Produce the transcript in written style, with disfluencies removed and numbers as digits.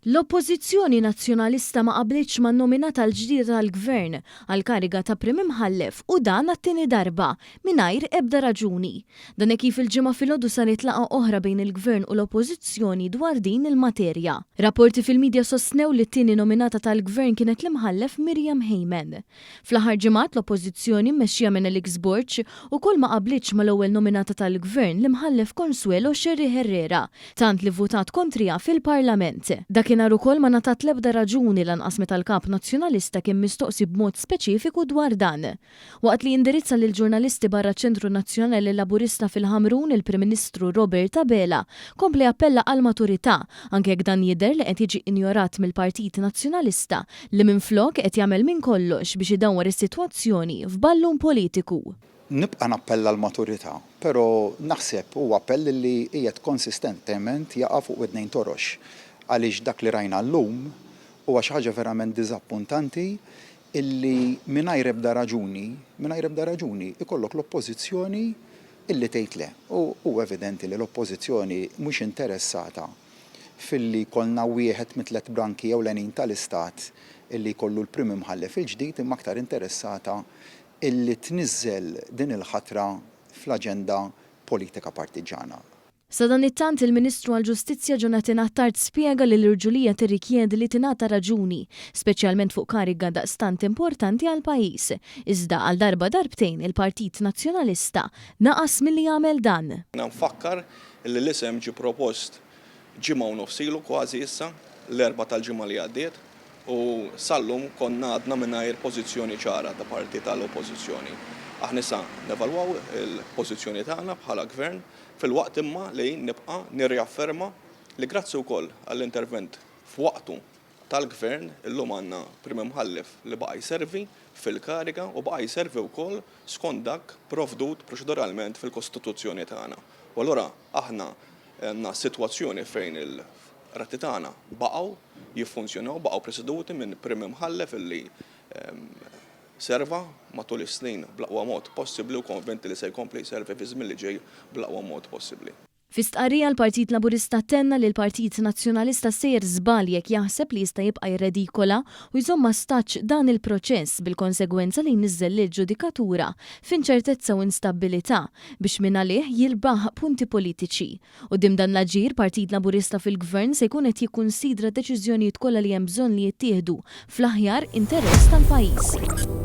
L-Oppożizzjoni Nazzjonalista ma qablitx man-nominata l-ġdida tal-Gvern għall-kariga ta' Prim Imħallef u dan għat-tieni darba, mingħajr ebda raġuni. Dan hekk kif il-Ġimgħa filgħodu saret laqgħa oħra bejn il-Gvern u l-Oppożizzjoni dwar din il-materja. Rapporti fil-midja sostnew li t-tieni nominata tal-Gvern kienet l-Imħallef Miriam Hayman. Fl-aħħar ġimgħat l-Oppożizzjoni mmexxija minn Alex Borg ukoll ma qablitx mal-ewwel nominata tal-Gvern l-Imħallef Consuelo Scerri Herrera, tant li vvutat kontriha fil-Parlament. Dakinhar ukoll ma ngħatat l-ebda raġuni lanqas meta l-Kap Nazzjonalista kien mistoqsi b'mod speċifiku dwar dan. Waqt li indirizza lill-ġurnalisti barra ċ-Ċentru Nazzjonali Laburista fil-Ħamrun il-Prim Ministru Robert Abela kompla jappella għall-maturità anke jekk dan jidher li qed jiġi injorat mill-Partit Nazzjonalista li minflok qed jagħmel minn kollox biex idawwar is-sitwazzjoni f'ballun politiku. Nibqa' nappella għall-maturità, però naħseb huwa appell li qiegħed konsistentement jaqa' fuq widnejn torox għaliex dak li rajna llum huwa xi ħaġa verament diżappuntanti illi mingħajr ebda raġuni, mingħajr ebda raġuni, ikollok l-Oppożizzjoni illi tgħid le. U huwa evidenti li l-Oppożizzjoni mhux interessata filli jkollna wieħed mit-tlett branki ewlenin tal-Istat illi jkollu l-Prim Imħallef il-ġdid imma aktar interessata illi tniżżel din il-ħatra fl-aġenda politika partiġġana. Sadanittant, il-Ministru għall-Ġustizzja Jonathan Attard spjega li l-irġulija tirrikjedi li tingħata raġuni, speċjalment fuq kariga daqstant importanti għall-pajjiż. Iżda, għal darba darbtejn, il-Partit Nazzjonalista naqas milli jagħmel dan. Jiena nfakkar li l-isem ġie propost ġimgħa u nofs ilu kważi issa, l-Erbgħa tal-ġimgħa li għaddiet, u sal-lum konna għadna mingħajr pożizzjoni ċara da parti tal-Oppożizzjoni. Aħna issa nevalwaw il-pożizzjoni tagħna bħala Gvern filwaqt imma li nibqa' nirriafferma li grazzi wkoll għall-intervent f'waqtu tal-Gvern illum għandna Prim Imħallef li baqa' jservi fil-kariga u baqa' jservi wkoll skont dak provdut proċeduralment fil-Kostituzzjoni tagħna. U allura aħna għandna sitwazzjoni fejn il-qrati tagħna baqgħu jiffunzjonaw, baqgħu preseduti minn Prim Imħallef illi serva matul is-snin bl-aqwa mod possibbli u konvinti li se jkompli jservi fiż-żmien li ġej bl-aqwa mod possibbli. Fi stqarrija l-Partit Laburista tenna li l-Partit Nazzjonalista sejjer żball jekk jaħseb li jista' jibqa' jirredikola u jżomm ostaġġ dan il-proċess bil-konsegwenza li jniżżel lill-ġudikatura f'inċertezza u instabbilità biex mingħalih jirbaħ punti politiċi. Quddiem dan l-aġir, Partit Laburista fil-Gvern se jkun qed jikkunsidra d-deċiżjonijiet kollha li hemm bżonn li jittieħdu fl-aħjar interess tal-pajjiż.